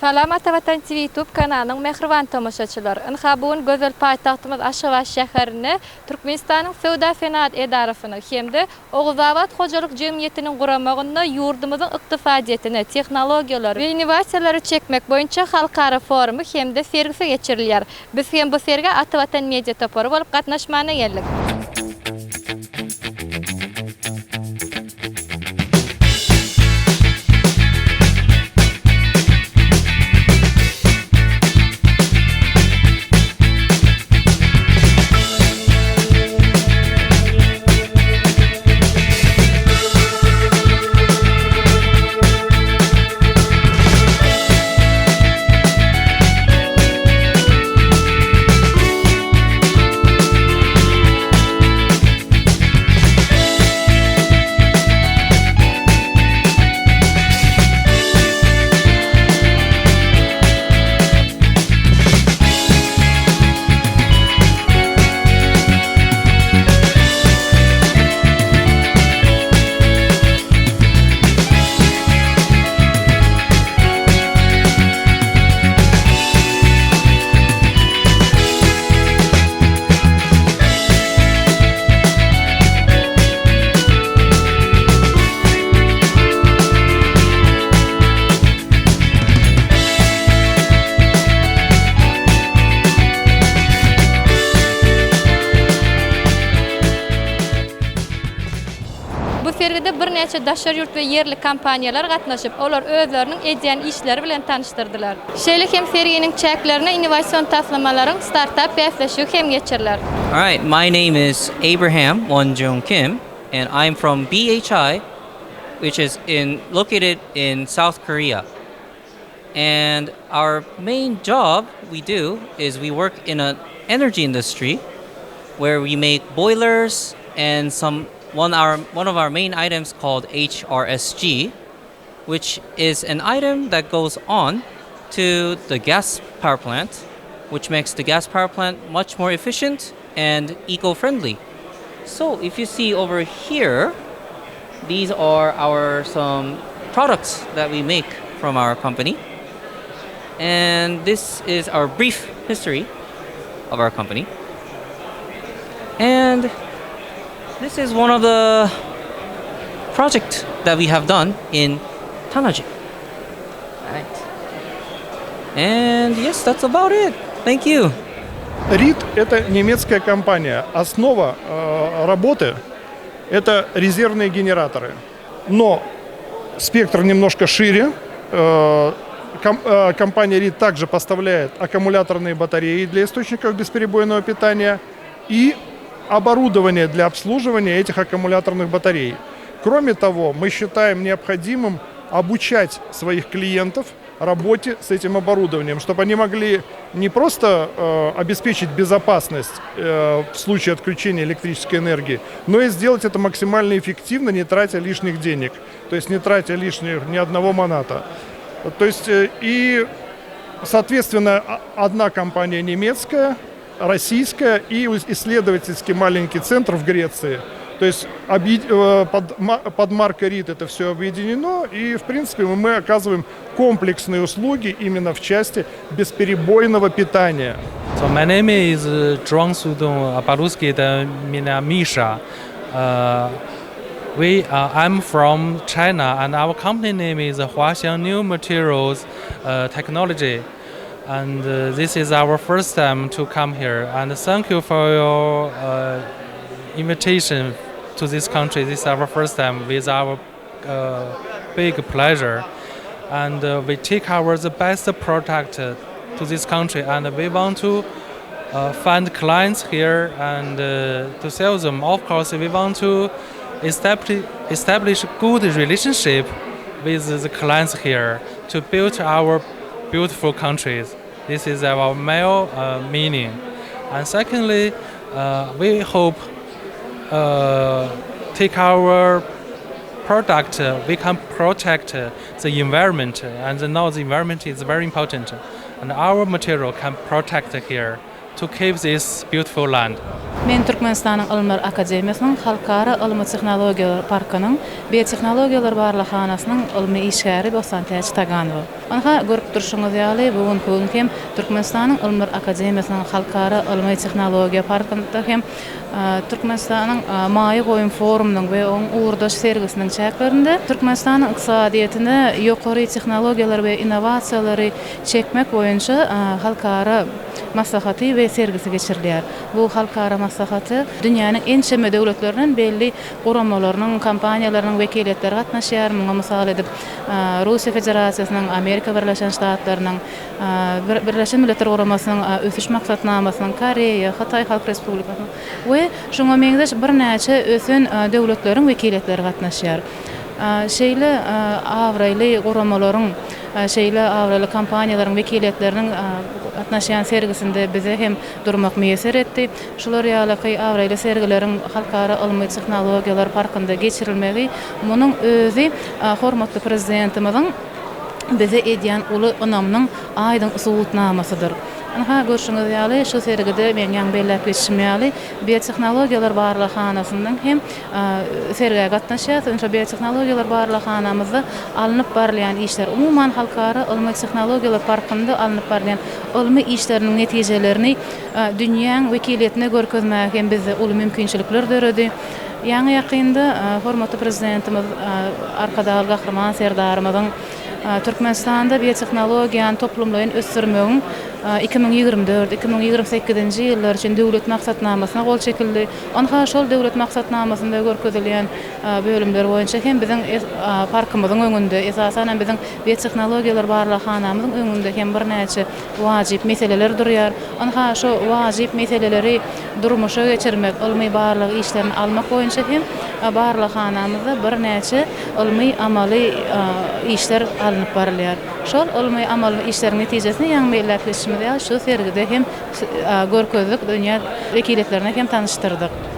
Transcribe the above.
Salam Atavatan TV YouTube kanalynyň mähriban tomaşaçylary! Ynha bu gün gözel paýtagtymyz Aşgabat şäherinde Türkmenistanyň Söwda-senagat edarasynyň hem-de Oguzabat hojalyk jemgyýetiniň guramagynda ýurdumyzyň ykdysadyýetine tehnologiýalary we innowasiýalary çekmek boýunça halkara forumy hem-de sergisi geçirilýär. Biz hem bu sergä Atavatan Media topary bolup gatnaşmana geldik. Bu sergide birnäçe daşary ýurt we ýerli kompaniýalar gatnaşyp, olar özleriniň edýän işleri bilen tanyşdyrdylar. Şeýle hem serginiň çäklerinde innowasion taslamalaryň startap bäsleşigi hem geçiriler. Alright, my name is Abraham Wonjung Kim and I'm from BHI which is in located in South Korea. And our main job we do is we work in an energy industry where we make boilers and some one our one of our main items called HRSG, which is an item that goes on to the gas power plant, which makes the gas power plant much more efficient and eco-friendly. So if you see over here, these are our some products that we make from our company. And this is our brief history of our company. And this is one of the project that we have done in Tanaji. Right. And yes, that's about it. Thank you. RIT – это немецкая компания. Основа э, работы – это резервные генераторы. Но спектр немножко шире. Э, ком, э, компания RIT также поставляет аккумуляторные батареи для источников бесперебойного питания и оборудование для обслуживания этих аккумуляторных батарей. Кроме того, мы считаем необходимым обучать своих клиентов работе с этим оборудованием, чтобы они могли не просто э, обеспечить безопасность э, в случае отключения электрической энергии, но и сделать это максимально эффективно, не тратя лишних денег, то есть не тратя лишних ни одного маната. То есть э, и, соответственно, одна компания немецкая, российская и исследовательский маленький центр в Греции. То есть э, под, под маркой РИТ это все объединено, и, в принципе, мы оказываем комплексные услуги именно в части бесперебойного питания. So my name is Zhuang Sudong, по-русски это меня Миша. Uh, we, uh, I'm from China and our company name is Huaxiang New Materials uh, Technology. And uh, this is our first time to come here. And thank you for your uh, invitation to this country. This is our first time with our uh, big pleasure. And uh, we take our the best product to this country and we want to uh, find clients here and uh, to sell them. Of course, we want to establish, establish good relationship with the clients here to build our beautiful countries. This is our main uh, meaning. And secondly, uh, we hope uh, take our product, uh, we can protect uh, the environment. And now the environment is very important. And our material can protect here to keep this beautiful land. Men Türkmenistanyň Ylymlar akademiýasynyň Halkara ylmy-tehnologiýalar parkynyň Biotehnologiýalar barlaghanasynyň ylmy işgäri Bossantäç Taganowa. Ynha, görüp durşuňyz ýaly, bu günki gün hem Türkmenistanyň Ylymlar akademiýasynyň Halkara ylmy-tehnologiýa parkynda hem Türkmenistanyň maýa goýum forumynyň we oň ugurdaş sergisiniň çäklerinde Türkmenistanyň ykdysadyýetine ýokary tehnologiýalary we innowasiýalary çekmek boýunça halkara maslahaty we sergisi geçirilýär. Bu halkara maslahaty dünýäniň ençeme döwletlerinden belli guramalarynyň, kompaniýalarynyň wekiliýetleri gatnaşýar. Muňa mysal edip, Russiýa Federasiýasynyň, Amerika Birleşen Ştatlarynyň, Birleşen Milletler Guramasynyň Ösüş Maksatnamasynyň, Koreýa, Hytaý Halk Respublikasynyň we şuňa meňzeş birnäçe ösen döwletleriň wekiliýetleri gatnaşýar. Şeýle abraýly guramalaryň, şeýle abraýly kompaniýalaryň wekiliýetleriniň gatnaşýan sergisinde bize hem durmak miýesser etdi. Şular ýalyky abraýly sergileriň Halkara ylmy-tehnologiýalar parkynda geçirilmegi munuň özi hormatly Prezidentimiziň bize edýän uly ynamynyň aýdyň subutnamasydyr. Ynha, görşüňiz ýaly, şu sergide meň ýaňy belläp geçişim ýaly, Biotehnologiýalar barlaghanasynyň hem sergä gatnaşýarys. Ynha, Biotehnologiýalar barlaghanamyzda alnyp barylýan işler, umuman, Halkara ylmy-tehnologiýalar parkynda alnyp barylýan ylmy işleriniň netijelerini dünýäň wekiliýetine görkezmäge hem bizde uly mümkinçilikler döredi. Ýaňy-ýakynda hormatly Prezidentimiz Arkadagly Gahryman Serdarymyzyň Türkmenistanda biotehnologiýany toplumlaýyn ösdürmegiň 2024, 2028-nji ýyllar üçin Döwlet maksatnamasyna gol çekildi. Ynha, şol Döwlet maksatnamasynda görkezilýän bölümler boýunça hem biziň parkymyzyň öňünde, esasan hem biziň biotehnologiýalar barlaghanamyzyň öňünde hem birnäçe wajyp meseleler durýar. Ynha, şu wajyp meseleleri durmuşa geçirmek, ylmy-barlag işlerini almak boýunça hem barlaghanamyzda birnäçe ylmy-amaly işler alnyp barylýar. Şol ylmy-amaly işleriň netijesini ýaňy belläp geçişimiz ýaly, şu sergide hem görkezdik, dünýä wekiliýetlerine hem tanyşdyrdyk.